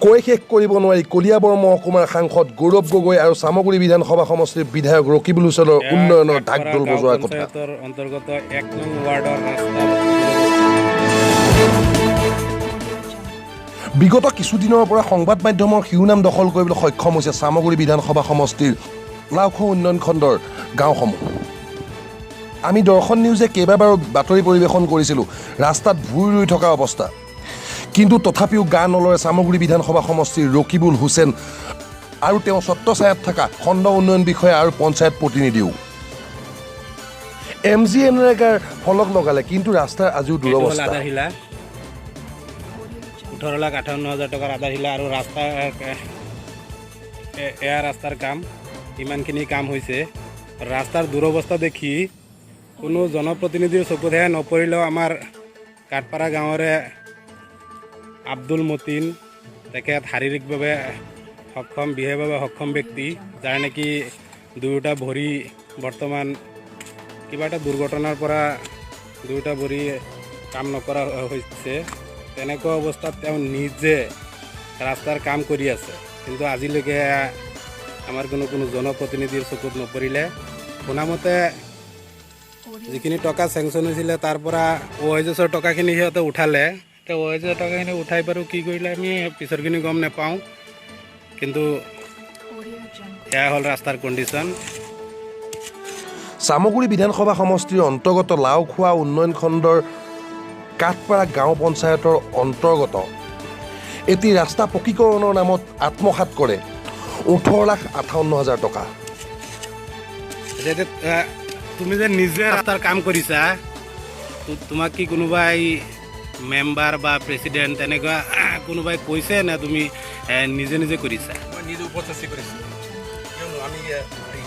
কৈ শেষ কৰিব নোৱাৰি কলিয়াবৰ মহকুমাৰ সাংসদ গৌৰৱ গগৈ আৰু চামগুৰি বিধানসভা সমষ্টিৰ বিধায়ক ৰকিবুল হুছেইনৰ এয়া উন্নয়নৰ ঢাক কাঠপাৰা ঢোল গাঁও বজোৱাৰ কথা। পঞ্চায়তৰ অন্তৰ্গত 1 নং ৱাৰ্ডৰ ৰাস্তাৰ। বিগত কিছুদিনৰ পৰা সংবাদ মাধ্যমৰ শিৰোনাম দখল কৰিবলৈ সক্ষম হৈছে চামগুৰি বিধানসভা সমষ্টিৰ লাওখোৱা উন্নয়ন খণ্ডৰ গাঁওসমূহ। আমি দৰ্শন নিউজে কেইবাবাৰো বাতৰি পৰিৱেশন কৰিছিলোঁ ৰাস্তাত ভুঁই ৰুই থকা অৱস্থা। কিন্তু তথাপিও গা নলৰে চামগুৰি বিধানসভা সমষ্টিৰ ৰকিবুল হুছেইন আৰু তেওঁ ছত্ৰছায়াত থকা খণ্ড উন্নয়ন বিষয়া আৰু পঞ্চায়ত প্ৰতিনিধিও। এম জি এনৰেগাৰ ফলক লগালে, কিন্তু ৰাস্তাৰ আজিও এইটো হ'ল দুৰৱস্থা। আধাৰশিলা, 18,58,000 টকাৰ আধাৰশিলা আৰু ৰাস্তা। এয়া ৰাস্তাৰ কাম, ইমানখিনি কাম হৈছে। ৰাস্তাৰ দুৰৱস্থা দেখি কোনো জনপ্ৰতিনিধিৰ চকুতহে নপৰিলেও আমাৰ কাঠপাৰা গাঁৱৰে আব্দুল মতিন, তেখেত শাৰীৰিকভাৱে সক্ষম, বিশেষভাৱে সক্ষম ব্যক্তি, যাৰ নেকি দুয়োটা ভৰি বৰ্তমান কিবা এটা দুৰ্ঘটনাৰ পৰা দুয়োটা ভৰি কাম নকৰা হৈছে। তেনেকুৱা অৱস্থাত তেওঁ নিজে ৰাস্তাৰ কাম কৰি আছে। কিন্তু আজিলৈকে আমাৰ কোনো কোনো জনপ্ৰতিনিধিৰ চকুত নপৰিলে। শুনামতে যিখিনি টকা চেংচন হৈছিলে, তাৰ পৰা অ' এইচ এছৰ টকাখিনি সিহঁতে উঠালে। এতিয়া অ' এইচ এছৰ টকাখিনি উঠাই বাৰু কি কৰিলে, আমি পিছৰখিনি গম নাপাওঁ। কিন্তু এয়া হ'ল ৰাস্তাৰ কণ্ডিশ্যন। চামগুৰি বিধানসভা সমষ্টিৰ অন্তৰ্গত লাওখোৱা উন্নয়ন খণ্ডৰ কাঠপাৰা গাঁও পঞ্চায়তৰ অন্তৰ্গত এটি ৰাস্তা পকীকৰণৰ নামত আত্মসাত কৰে 18,58,000 টকা। এতিয়া তুমি যে নিজে ৰাস্তাৰ কাম কৰিছা, তোমাক কি কোনোবাই মেম্বাৰ বা প্ৰেচিডেণ্ট তেনেকুৱা কোনোবাই কৈছে নে তুমি নিজে নিজে কৰিছা? মই নিজে উপস্থিত কৰিছোঁ, কিয়নো আমি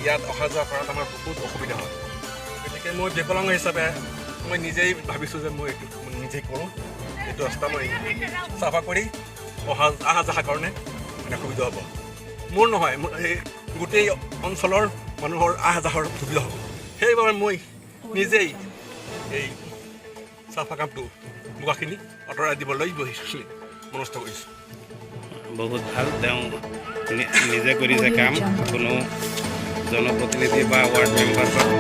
ইয়াত অহা যোৱা কৰাত আমাৰ বহুত অসুবিধা হয়। গতিকে মই বিকলাংগ হিচাপে মই নিজেই ভাবিছোঁ যে মই এইটো নিজেই কৰোঁ। এইটো ৰাস্তা মই চাফা কৰি অহা যোৱাৰ কাৰণে মানে সুবিধা হ'ব। মোৰ নহয়, মোৰ এই গোটেই অঞ্চলৰ মানুহৰ আহা যোৱাৰ সুবিধা হ'ব। সেইবাবে মই নিজেই এই চাফা কামটো, বোকাখিনি আঁতৰাই দিবলৈ মনস্থ কৰিছোঁ। বহুত ভাল, তেওঁ নিজে কৰিছে কাম, কোনো জনপ্ৰতিনিধি বা ৱাৰ্ড মেম্বাৰ বা কাম।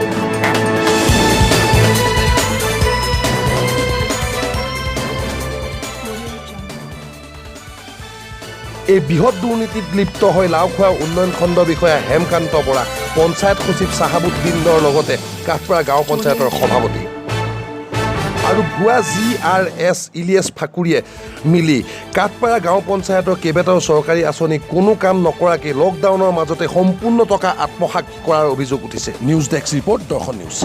এই বৃহৎ দুৰ্নীতিত লিপ্ত হৈ লাওখোৱা উন্নয়ন খণ্ড বিষয়া হেমকান্ত বৰা, পঞ্চায়ত সচিব চাহাবুদ্দিনৰ লগতে কাঠপাৰা গাঁও পঞ্চায়তৰ সভাপতি আৰু ভুৱা জি আৰ এছ ইলিয়াছ ফাকুৰীয়ে মিলি কাঠপাৰা গাঁও পঞ্চায়তৰ কেইবাটাও চৰকাৰী আঁচনি কোনো কাম নকৰাকৈ লকডাউনৰ মাজতে সম্পূৰ্ণ টকা আত্মসাত কৰাৰ অভিযোগ উঠিছে। নিউজ ডেস্ক ৰিপৰ্ট, দৰ্শন নিউজ।